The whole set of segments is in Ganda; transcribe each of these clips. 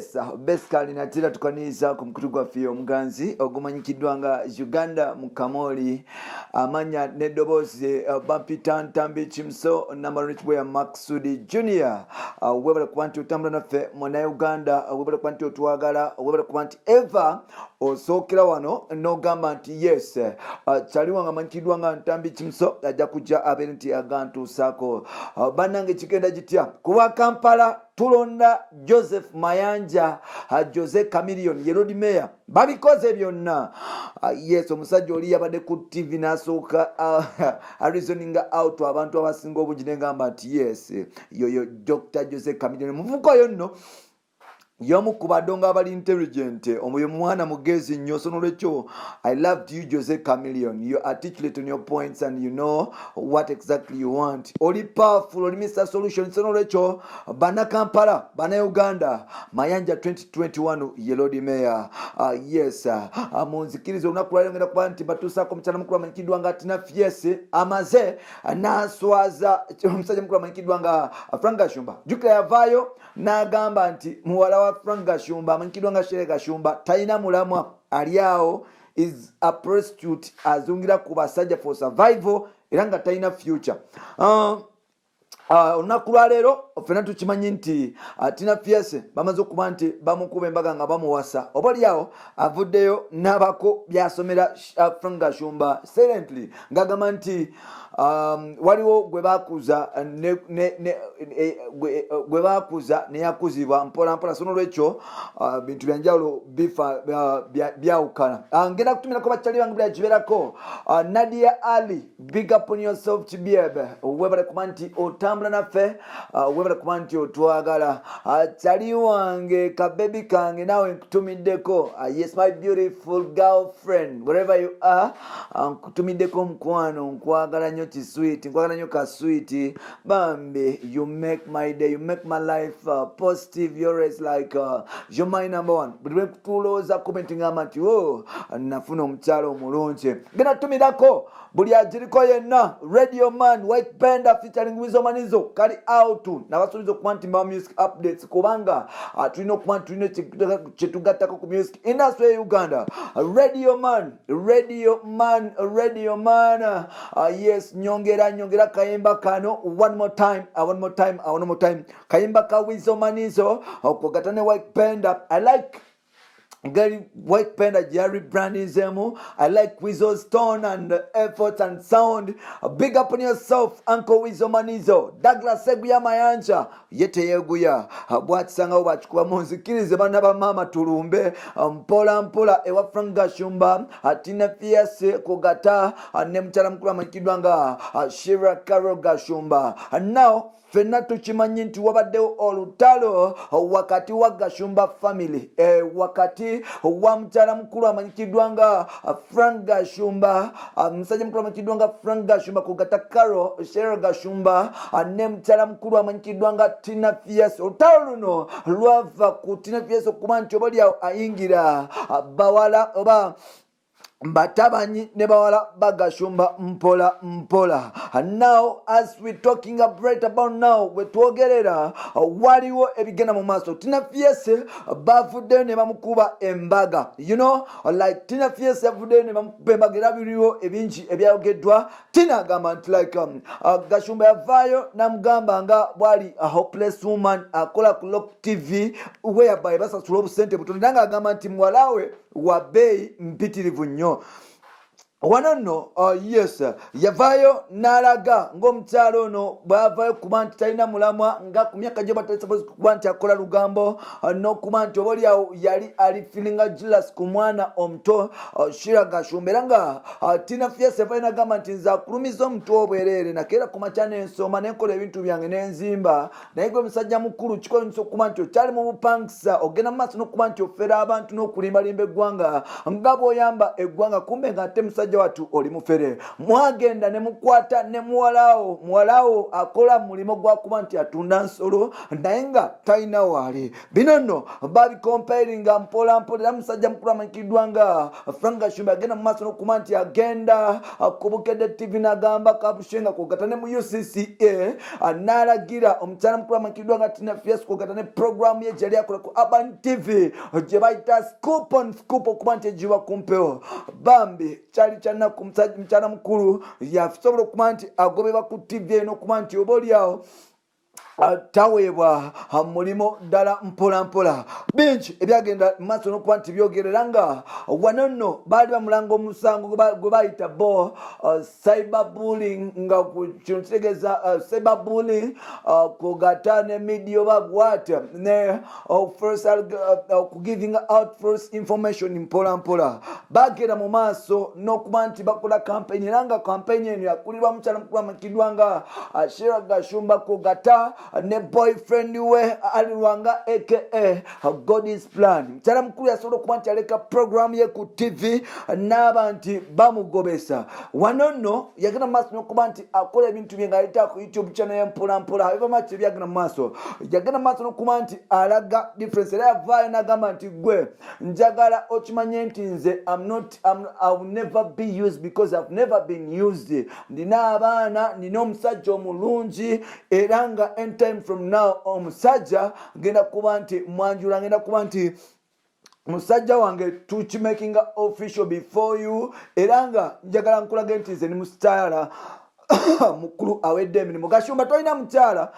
Yes, basically natera tukaniriza ku mukutu gwaffe omuganzi ogumanyikiddwa nga Uganda mu Kamoli, amanya n'eddoboozi bampita Ntambi Kimso Namalonekibweya Maksudi Junior. Webale kuba nti otambula naffe munauganda, webale kuba nti otwagala, webale kuba nti eva osookera wano n'ogamba nti yes, kyali wange amanyikiddwa nga Ntambi Kimso ajja kujja abeere nti agantuusaako. Bannange, kigenda gitya kuba Kampala tulonda Joseph Mayanja, Jose Chameleone ye Lord Mayor. Babikoze byonna. Yes, omusajja oli yabadde ku TV n'asooka areasoninga out abantu abasinga obungi, nengamba nti yes, yoyo Dr Jose Chameleone. Muvubuka oyo nno y'omu ku badongo abali intelligent, oyo mwana mugezi nnyo. So nolwekyo I loved you, Jose Chameleone. You articulate on your points and you know what exactly you want. Oli powerful, oli Mr Solution. So nolwekyo Bannakampala, Bannauganda, Mayanja 2021 ye Lord Mayor. Yes, munzikiriza olunaku lwaliro ngenda kuba nti batuusaako omukyala mukulu amanyikiddwa nga Tina Fierce. Amaze n'aswaza omusajja mukulu amanyikiddwa nga Frank Gashumba. Jjukira yavaayo n'agamba nti muwala wa Frank Gashumba amanyikiddwa nga Sheilah Gashumba talina mulamwa, ali awo is a prostitute, azungira ku basajja for survival era nga talina future. Olunaku lwaleero ffenna tukimanyi nti Tina Fierce bamaze okuba nti bamukuba embaga nga bamuwasa. Oba oliawo avuddeyo n'abako byasomera Frank Gashumba silently, ng'agamba nti waliwo gwe bakuza gwe bakuza neyakuzibwa mpola mpola. So nolwekyo bintu byanjawulo bifa byawukana. Ngenda kutumirako bakyali bange buli akibeerako. Nadia Ali, big up on yourself, kibiebe. Webale kuba nti otambula naffe, webale kuba nti otwagala. Kyali wange, kabebi kange, naawe nkutumiddeko. Yes, my beautiful girlfriend, wherever you are, nkutumiddeko omukwano. Nkwagala nnyo kisweet, nkwagala nnyo kasweet. Bambi, you make my day, you make my life positive. You're always like you're my number one. Buli lwe nkutuulooza comment ngamba nti oh, nafuna omukyalo omulungi. Ngenda tumirako buli agiriko yenna. Radio Man, White Panda featuring Wizo Manizo kali out. Nabasuubiza okuba nti mbawa music updates kubanga tulina okuba nti tulina kyetugattako ku music industry ya Uganda. Radio Man, Radio Man, Radio Man. Yes, nyongera nyongera kayimba kano one more time, one more time, one more time. Kayimba ka Wizo Manizo okugata ne White Panda. I like Gary White Panda Jerry brandinzemu. I like Weasel's tone and effort and sound. Big up on yourself, Uncle Weasel Manizo. Douglas Seguya Mayanja ye teyeeguya, bw'akisangawo bakikuba. Munzikirize banna bamaama tulumbe mpola mpola ewa Frank Gashumba, Tina Fierce kugata ne mukyala mukulu amanyikiddwa nga Shira Carol Gashumba. Now ffenna tukimanyi nti wabaddewo olutalo wakati wa Gashumba family, wakati wa mukyala mukulu amanyikiddwa nga Frank Gashumba, musajja mukulu amanyikiddwa nga Frank Gashumba kugata Carol Shera Gashumba ne mukyala mukulu amanyikiddwa nga Tina Fierce. Olutalo luno lwava ku Tina Fierce okuba nti oba oliawo ayingira bawala oba batabanyi ne bawala bagashumba mpola mpola. Now as we talking right about now, wetwogerera waliwo ebigenda mu maaso. Tina Fierce bavuddeyo ne bamukuba embaga. Like Tina Fierce yavuddeyo ne bamukuba embaga era biriwo ebingi ebyayogeddwa. Tina agamba nti like Gashumba yavaayo namugamba nga bwali a hopeless woman akola ku Lock TV whereby basasula obusente butono, era ng'agamba nti muwala we wa bbeeyi mpitirivu nnyo. Wano nno yes, yavaayo n'alaga ng'omukyalo ono bw'avaayo kuba nti talina mulamwa, nga ku myaka gye batali kuba nti akola lugambo, n'okuba nti oba oliawo yali ali feelinga jealous ku mwana omuto Shira Gashumba. Era nga Tina Fierce yavaayo n'agamba nti nze akulumiza omutwe obwereere, nakeera ku makya n'ensoma nenkola ebintu byange n'enzimba, naye gwe musajja mukulu kikoyinza okuba nti okyali mu bupangisa, ogenda mu maaso n'okuba nti ofera abantu n'okulimbalimba eggwanga nga bw'oyamba eggwanga, kumbe nga ate musajja. Musajja wattu, oli mufere. Mwagenda ne mukwata ne muwalawo. Muwalawo akola mulimu gwa kuba nti atunda nsolo, naye nga talina waali. Bino nno babikomparinga mpola mpola. Era musajja mukulu amanyikiddwa nga Frank Gashumba agenda mu maaso n'okuba nti agenda ku Bukedde TV n'agamba Kabushenga kwogata ne mu UCCA, n'alagira omukyala mukulu amanyikiddwa nga Tina Fias kwogata ne programu ye gyeyali akola ku Urban TV gye bayita Scoop on Scoop okuba nti egiwa ku mpewo. Bambi kyali kyanaku, mukyala mukulu yasobola okuba nti agobebwa ku TV eno, okuba nti oba oliawo taweebwa mulimu ddala. Mpola mpola bingi ebyagenda maaso n'okuba nti byogerera nga wano nno baali bamulanga omusango gwe bayita bo cyber bullying, nga kino kitegeeza cyber bullying kugata ne media oba bwat ne first giving out false information. Mpola mpola bagenda mu maaso n'okuba nti bakola campaign, era nga campaign eno yakulirwa mukyala mukulu amanyikiddwa nga Shira Gashumba kugata ne boyfriend we Ali Lwanga aka God's Plan. Mukyala mukulu yasobola okuba nti aleka program ye ku TV n'aba nti bamugobesa. Wano nno yagenda mu maaso n'okuba nti akola ebintu bye ng'ayita ku YouTube channel ye mpola mpola. Ebamaki ebyagenda mu maaso, yagenda mu maaso n'okuba nti alaga difference, era yavaayo n'agamba nti, "Gwe njagala okimanye nti nze I'm not, I will never be used because I've never been used. Ndina abaana, nina omusajja omulungi, era nga anytime from now omusajja ngenda kuba nti mwanjula, ngenda kuba nti musajja wange tukimakinga official before you. Era nga njagala nkulage nti nze ni mukyala mukulu awedde emirimu. Gashumba, tolina mukyala,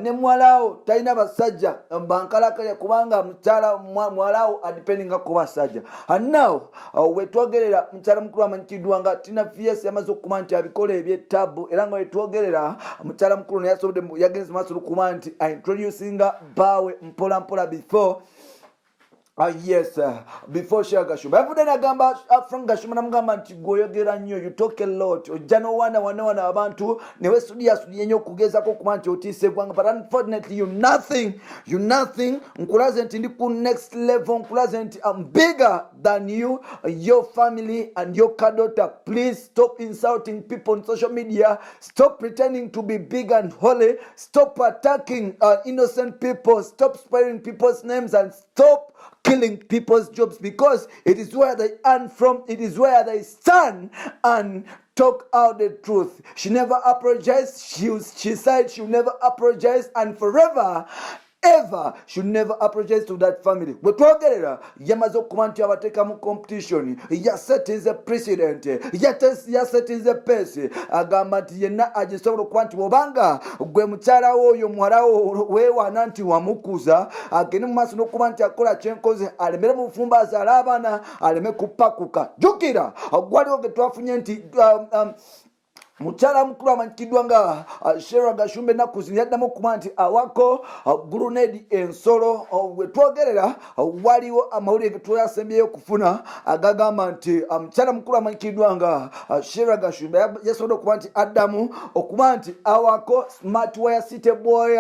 ne muwalawo talina basajja bankalakalya, kubanga mukyala muwalawo adependinga ku basajja." Now wetwogerera, mukyala mukulu amanyikiddwa nga Tina Fies yamaze okuba nti abikola ebyetabu, era nga wetwogerera mukyala mukulu naye asobodde yagenze maaso okuba nti aintroducinga baawe mpola mpola before yes, before Shira Gashumba. Yavudde nagamba Frank Gashumba, namugamba nti, "Gweoyogera nnyo, you talk a lot, ojja nowaana wana wana abantu newesudiya nnyo okugezako okuba nti otiisa eggwanga, but unfortunately you nothing, you nothing. Nkulaze nti ndi ku next level, nkulaze nti I'm bigger than you, your family and your kadota. Please stop insulting people on social media. Stop pretending to be big and holy. Stop attacking innocent people. Stop sparing people's names and stop killing people's jobs, because it is where they earn from, it is where they stand and talk out the truth." She never apologized. She said she'll never apologize, and forever ever should never apologize to that family. Bwe twogerera yamaze okuba nti abateeka mu competition, yasetinze president, yasetinze pace. Agamba nti yenna agisobola okuba nti bwobanga gwe mukyala we oyo muwalawo weewaana nti wamukuza, agende mu maaso n'okuba nti akola kyenkoze, alemere mu bufumbo, azaale abaana, aleme kupakuka. Jjukira gwaliwo ge twafunye nti mukyala mukulu amanyikiddwa nga Shera Gashumba ennaku zino yaddamu okuba nti awako Grenade ensolo. Wetwogerera waliwo amawulire ge twasembyeyo okufuna agagamba nti mukyala mukulu amanyikiddwa nga Shera Gashumba yasobodde okuba nti addamu okuba nti awako Smart Wire City Boy,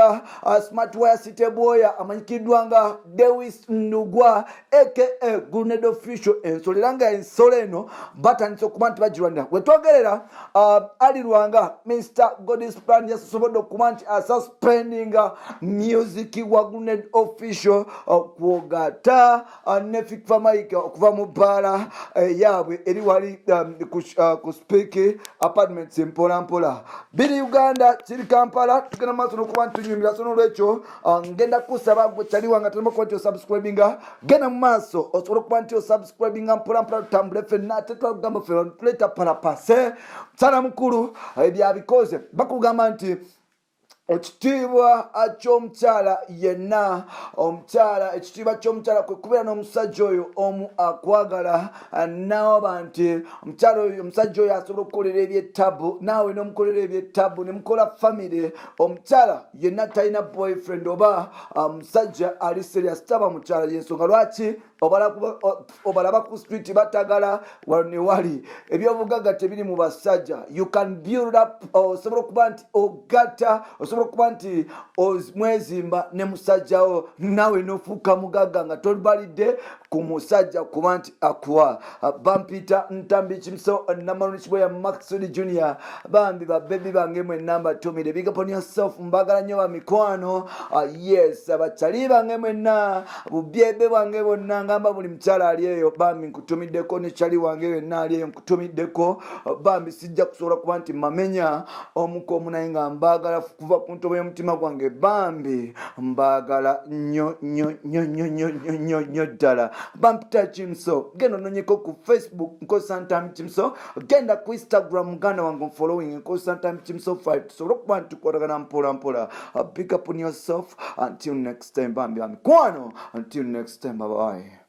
Smart Wire City Boy amanyikiddwa nga Dewis Ndugwa aka Grenade Official ensolo, era nga ensolo eno batandise okuba nti bagirwanira. Wetwogerera Ali Lwanga, Mr God's Plan, yasobodde okuba nti asuspendinga music wa Grenade Official kwogata ne Fik Fameica okuva mu bbaala yaabwe eri wali ku Speke Apartments. Mpola mpola biri Uganda, kiri Kampala, tugenda maaso nokuba nti tunyumira. So nolwekyo ngenda kusaba gwe kyali wanga tolema kuba nti osubscribinga, genda mu maaso osobole okuba nti osubscribinga. Mpola mpola tutambule ffenna, ate twagamba ffe tuleeta palapase. Mukyala mukulu ebyabikoze, bakugamba nti ekitiibwa ky'omukyala yenna, omukyala, ekitiibwa ky'omukyala kwe kubeera n'omusajja oyo omu akwagala, naaba nti omukyala oyo, omusajja oyo asobola okukolera ebyettabu, naawe n'omukolera ebyettabu ne mukola family. Omukyala yenna talina boyfriend oba musajja ali serious taba mukyala. Yensonga lwaki obalaba ku street batagala wano ne wali. Ebyobugagga tebiri mu basajja. You can build up, osobola okuba nti ogatta, osobola okuba nti mwezimba ne musajjawo, naawe nofuuka mugagga nga tobalidde ku Ku musajja kuba nti akuwa. Bampita Ntambi Kimso Namaluni Kiboya Maxud Junior. Bambi babebi bange mwenna mbatumire, big up on yourself, mbagala nnyo bamikwano. Yes, abakyali bange mwenna, bubyebe bwange bonna, ngamba buli mukyala ali eyo, bambi nkutumiddeko, ne kyali wange yenna ali eyo nkutumiddeko. Bambi sijja kusobola kuba nti mamenya omuka omu, naye nga mbaagala kuva ku ntobo y'omutima gwange. Bambi mbaagala nnyo nnyo nnyo nnyo nnyo nnyo nnyo nnyo ddala. Bampita Kimso. Genda ononyeko ku Facebook, nkozesa Ntambi Kimso. Genda ku Instagram, muganda wange, following, nkozesa Ntambi Kimso 5, tusobole okuba nti tukwatagana mpola mpola. Pick up on yourself until next time. Bambi bamikwano, until next time, bye bye.